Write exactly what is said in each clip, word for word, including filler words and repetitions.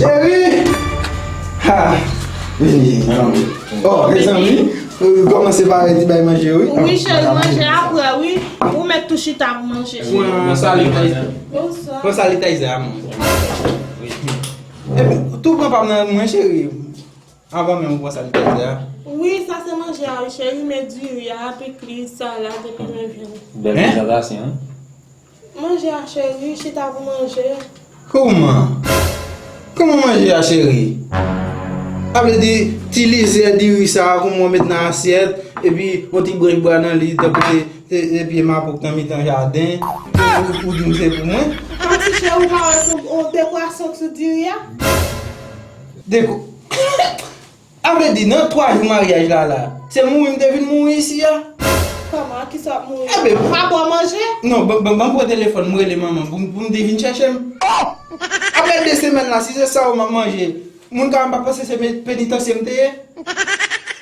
Cheri! Ha! Vini, zanmi. Oh, mezanmi, kòmanse pa redi bay manje, wi. Wi, cheri, manje apre, wi. Ou mèt tou chita pou manje. Pran sanitayza. Pran sanitayza a, mwen. Epi, tou pran pa m nan mwen, cheri. Anvan menm ou pran sanitayza a. Wi, sa se manje a, wi, cheri, men diri a, pikliz, salad, epi men vyann. Bèl prezantasyon, wi. Manje a, cheri, chita pou manje. Kòman? Kòman manje a, cheri? A vle di, ti lizè diri sa a, kòman w met nan asyèt, epi yon ti branch bwa nan li, tankou se, se, se pye mapou k nan mitan jaden. Ou, ou di m se pou mwen? Kòmsi, cheri, ou pa wè se yon dekorasyon k sou diri a? Deko-, A vle di, nan twa jou maryaj la, la, se mouri m te vin mouri isi a. Kòman? Kisa w ap mouri? Enben, pa ba w manje? Non, ban, ban, ban m pran telefòn, m rele manman m pou, pou m di vin chèche m. Apre de semèn la, si se sa yo m ap manje, moun ka pa panse se pe-, penitansye m te ye?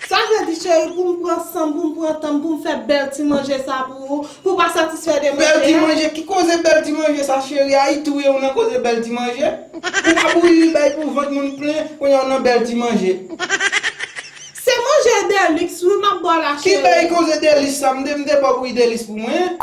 Sa vle di, cheri, pou m pran san m, pou m pran tan m, pou m fè bèl ti manje sa pou ou, pou w pa satisfè de manje a? Bèl ti manje? Ki koze bèl ti manje sa, cheri? Ayiti w ye, ou nan koze bèl ti manje? Ou pa bouyi li bay pou vant moun plen, kounye a w nan bèl ti manje. Se manje deliks, wi, m ap ba w la, cheri. Ki bèl koze deliks sa? M te, m te ba w bouyi deliks pou mwen.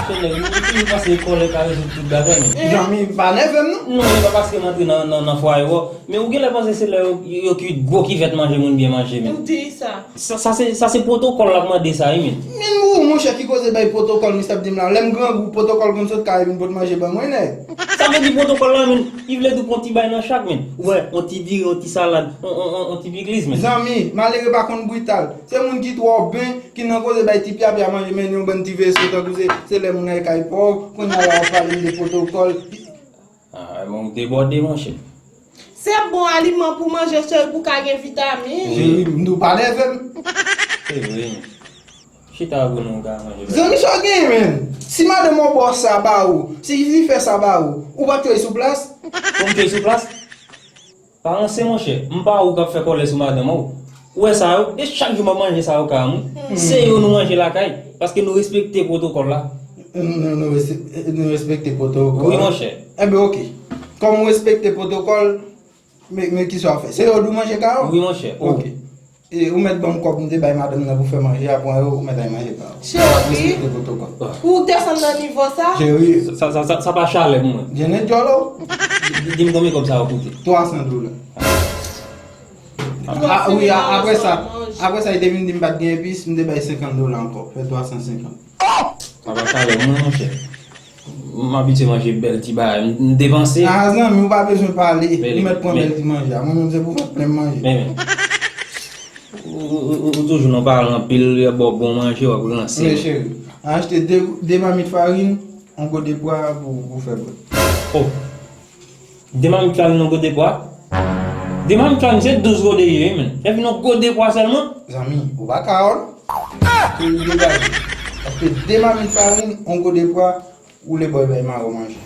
Cheri, ou toujou panse kòlè ka rezoud tout bagay, men. Zanmi, pa nève m, non. Non, e pa paske m antre nan, nan, nan fwaye w, men ou genlè panse se lè yo, yo, yo ki gwo kivèt manje moun byen manje, men. Ou di sa. Sa, sa se, sa se pwotokòl l ap mande sa, wi, men. Men ou, monchè, ki koze bay pwotokòl misye ap di m la. Lè m grangou, pwotokòl konn sot kay vin pot manje ban mwen, nèg. Sa vle di pwotokòl la, men, li vle di w pran ti bay nan chak, men. Ou wè, yon ti diri, yon ti salad, yon, yon, yon, yon ti pikliz, men. Zanmi, malere pa konn brital. Se moun ki twò ben, ki nan koze bay ti pyapya manje, men yon bann ti veso, tankou se, se lè moun al kay pòv, kounye a la w ap pale m de pwotokòl. Ah, men w debòde, monchè. Se bon aliman pou manje, cheri, pou ka gen vitamin. Cheri, m di w pa nève m. Se vre, men. Chita pou nou ka manje. Zanmi, sa w gen, men? Si madanm w bò sa ba ou, si li fè sa ba ou, ou pa t kwè sou plas? Pou m kwè sou plas? Pa ranse, monchè. M pa ou k ap fè kòlè sou madanm ou. Ou wè sa yo? E chak jou m ap manje sa yo ka, wi. Se yo nou manje lakay. Paske nou respekte pwotokòl la. Nou, nou, nou respe-, nou respekte pwotokòl. Wi, monchè. Enben, oke. Kòm ou respekte pwotokòl, men, men kisa w ap fè? Se yo di w manje ka yo? Wi, monchè. Oke. E, ou mèt ban m kòb m te bay madanm nan pou fè manje a, pran yo, ou mèt al manje pa ou. Cheri, ou desann nan nivo sa? Cheri. Sa, sa, sa, sa pa chalè pou mwen. Jennet djòl ou? Di, di m konbyen kòb sa yo koute. Twa san dola. Ah, wi, a, apre sa, apre sa, li te vin di m pa t gen epis, m te bay senkant dola ankò. Fè twa san senkant. Sa pa chalè pou mwen, monchè. M abitye manje bèl ti bagay, m, m depanse. Ah, zanmi, ou pa bezwen pale. Ou mèt pran bèl ti manje a. Mwen menm, se pou vant plen m manje. Men, men. Ou, ou, ou, ou toujou nan pale anpil, yo ba w bon manje, w ap ranse. Men, cheri, achte de, de mamit farin, yon gode pwa pou, pou fè brèd. Oh. De mamit farin, yon gode pwa? De mamit farin, se douz gode ye, wi, men. Epi yon gode pwa sèlman? Zanmi, ou pa ka wè l. Cheri, degaje. Achte de mamit farin, yon gode pwa, ou le bòy bay mayo manje.